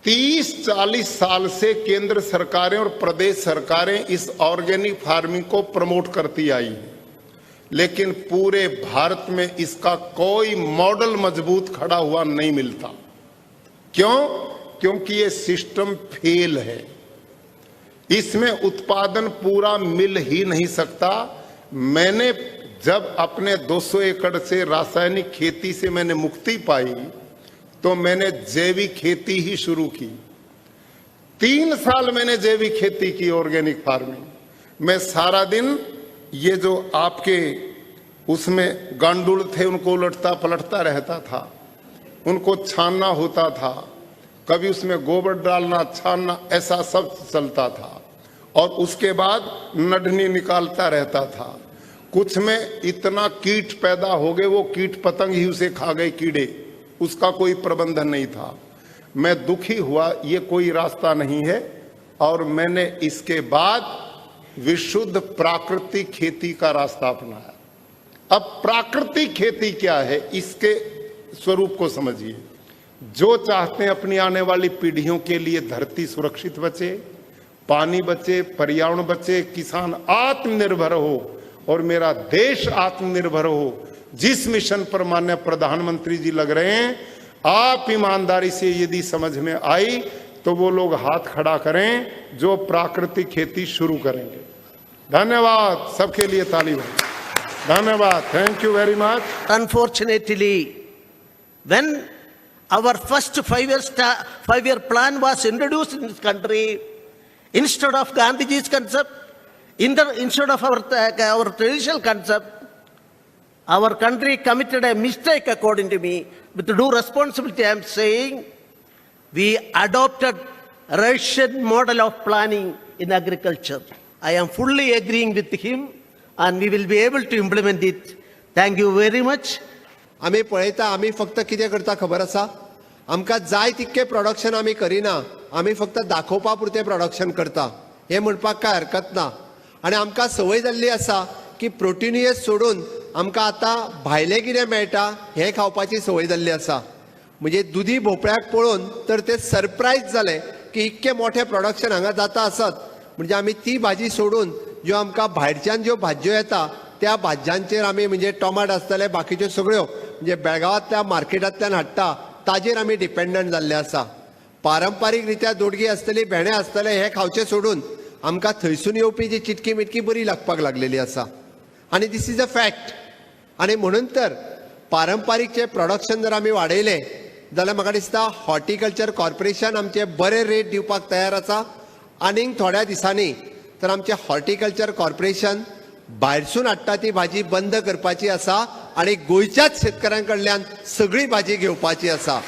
30-40 साल से केंद्र सरकारें और प्रदेश सरकारें इस ऑर्गेनिक फार्मिंग को प्रमोट करती आई हैं, लेकिन पूरे भारत में इसका कोई मॉडल मजबूत खड़ा हुआ नहीं मिलता। क्यों? क्योंकि ये सिस्टम फेल है, इसमें उत्पादन पूरा मिल ही नहीं सकता। मैंने जब अपने 200 एकड़ से रासायनिक खेती से मैंने मुक्ति पाई तो मैंने जैविक खेती ही शुरू की। 3 साल मैंने जैविक खेती की, ऑर्गेनिक फार्मिंग। मैं सारा दिन ये जो आपके उसमें गांडुल थे उनको उलटता पलटता रहता था, उनको छानना होता था, कभी उसमें गोबर डालना, छानना, ऐसा सब चलता था। और उसके बाद नडनी निकालता रहता था। कुछ में इतना कीट पैदा हो गए, वो कीट पतंग ही उसे खा गए, कीड़े, उसका कोई प्रबंधन नहीं था। मैं दुखी हुआ, ये कोई रास्ता नहीं है। और मैंने इसके बाद विशुद्ध प्राकृतिक खेती का रास्ता अपनाया। अब प्राकृतिक खेती क्या है, इसके स्वरूप को समझिए। जो चाहते हैं अपनी आने वाली पीढ़ियों के लिए धरती सुरक्षित बचे, पानी बचे, पर्यावरण बचे, किसान आत्मनिर्भर हो और मेरा देश आत्मनिर्भर हो, जिस मिशन पर माननीय प्रधानमंत्री जी लग रहे हैं, आप ईमानदारी से यदि समझ में आई तो वो लोग हाथ खड़ा करें जो प्राकृतिक खेती शुरू करेंगे। धन्यवाद, सबके लिए ताली बजाएं। धन्यवाद, thank you very much. Unfortunately, when our first five-year plan was introduced in this country, instead of Gandhiji's concept, instead of our traditional concept, our country committed a mistake, according to me. With due responsibility, I am saying, we adopted Russian model of planning in agriculture. I am fully agreeing with him, and we will be able to implement it. Thank you very much. आमी पळयता, आमी फक्त कितें करता खबर आसा, आमकां जाय तितकें प्रोडक्शन आमी करिना, आमी फक्त दाखोवपा पुरतें प्रोडक्शन करता, हें म्हणपाक कांय हरकत ना. आनी आमकां संवय जाल्ली आसा की प्रोटिनियस सोडून आमकां आतां भायलें कितें मेळटा हें खावपाची संवय जाल्ली आसा. म्हणजे दुदी भोपळ्याक पळोवन तर ते सरप्रायज जाले की इतकें मोठें प्रोडक्शन हांगा जाता आसत, म्हणजे आमी ती भाजी सोडून ज्यो आमकां भायरच्यान ज्यो भाजयो येता त्या भाजयांचेर आमी, म्हणजे टोमाट आसतले, बाकीच्यो सगळ्यो म्हणजे बेळगांवांतल्या मार्केटांतल्यान हाडटा ताजेर आमी डिपेंडंट जाल्ले आसा. पारंपारीक रित्या दोडगी आसतली, भेंडे आसतले, हे खावचे सोडून आमकां थंयसून येवपी जी चिटकी मिटकी बरी लागपाक लागलेली आसा. आनी this is a fact. आनी म्हणून तर पारंपारीक जे प्रोडक्शन जर आमी वाडयलें जाल्यार म्हाका दिसता हॉर्टिकल्चर कॉर्पोरेशन आमचे बरे रेट दिवपाक तयार आसा. आनीक थोड्या दिसांनी तर आमचें हॉर्टिकल्चर कॉर्पोरेशन भायरसून हाडटा ती भाजी बंद करपाची आसा आनी गोंयच्याच शेतकऱ्यां कडल्यान सगळी भाजी घेवपाची आसा.